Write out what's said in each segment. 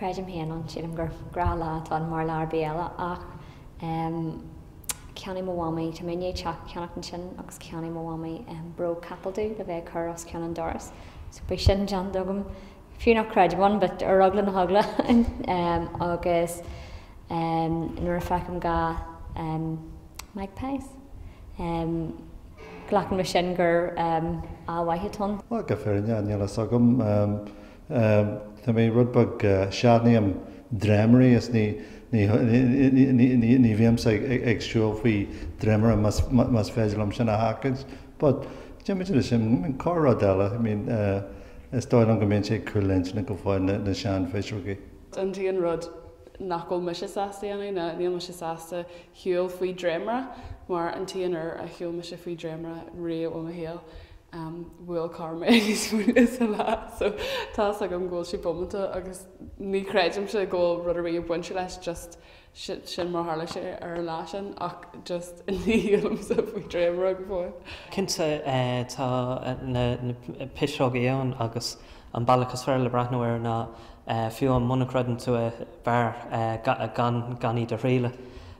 Creidim féin ann, sílim gur gnáthlá atá ann mar lá ar bith eile ach cheannaigh mo mhamaí, tá mé i ndiaidh teach a cheannacht ansin agus cheannaigh mo mhamaí bróg capaill domh le bheith ag cur os cionn an doras so beidh sin déanta agam fiú nach creidim ann but ar eagla na heagla agus nuair a feicim gá magpies glacann mé sin gur ádh mhaith atá ann. Bhuel, go fírinneach, níl fhios agam. Tá mé rud beag, seachnaím dréimirí is ní ní bhímse ag siúl faoi dréimire más féidir liom sin a sheachaint. But, déanaimid é sin, I mean, corr-rud eile, I mean, is dóigh liom go mbíonn sé ag cúl intinne go fóill na sean-phisreogaí. An t-aon rud nach bhfuil mise sásta a dhéanamh ná níl mise sásta shiúl faoi dréimire mar an t-aon uair a shiúil mise faoi dréimire riamh i mo shaol bhuail carr mé níos moille sa lá so tá's agam go bhfuil sé bómánta agus ní chreidimse go bhfuil rud ar bith ag baint leis just sin mar tharla sé ar an lá sin ach just ní shiúlaimse faoi dréimire go fóill. Cinnte tá na pisreogaí ann agus an bealach is fearr le breathnú air ná fiú muna gcreideann tú é b'fhearr gan gan iad a thriail.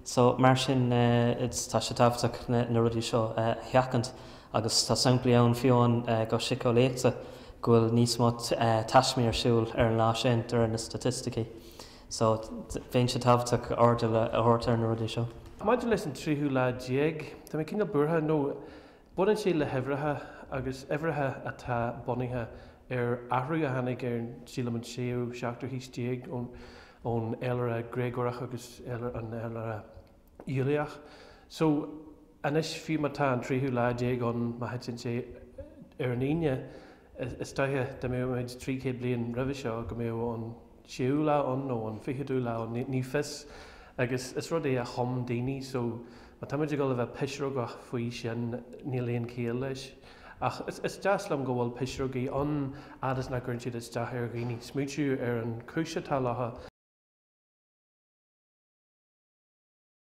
So mar sin tá sé tábhachtach na rudaí seo a sheachaint agus tá samplaí ann fiú amháin go síceolaíochta go bhfuil níos mó taismí ar siúl ar an lá sin de réir na staitisticí. So bheadh sé tábhachtach aird a thabhairt ar na rudaí seo. Maidir leis an tríú lá déag, tá mé cineál buartha, nó baineann sé le huimhreacha agus uimhreacha atá bunaithe ar athrú a tháinig ar, sílim, an séú, seachtú haois déag ón ón fhéilire Gréagórach agus an fhéilire Iúliach. So, anois, fiú má tá an tríú lá déag ann, má thiteann sé ar an Aoine, is dóiche, dá mbeadh muid 300 bliain roimhe seo, go mbeadh an séú lá ann nó an fichiú lá ann, ní fios. Agus is rud é a chum daoine, so má táimid ag dul a bheith pisreogach faoi sin, níl aon chiall leis. Ach is deas liom go bhfuil pisreogaí ann, fhad is nach gcuireann siad isteach ar dhaoine. Smaointiú ar an chúis atá leo.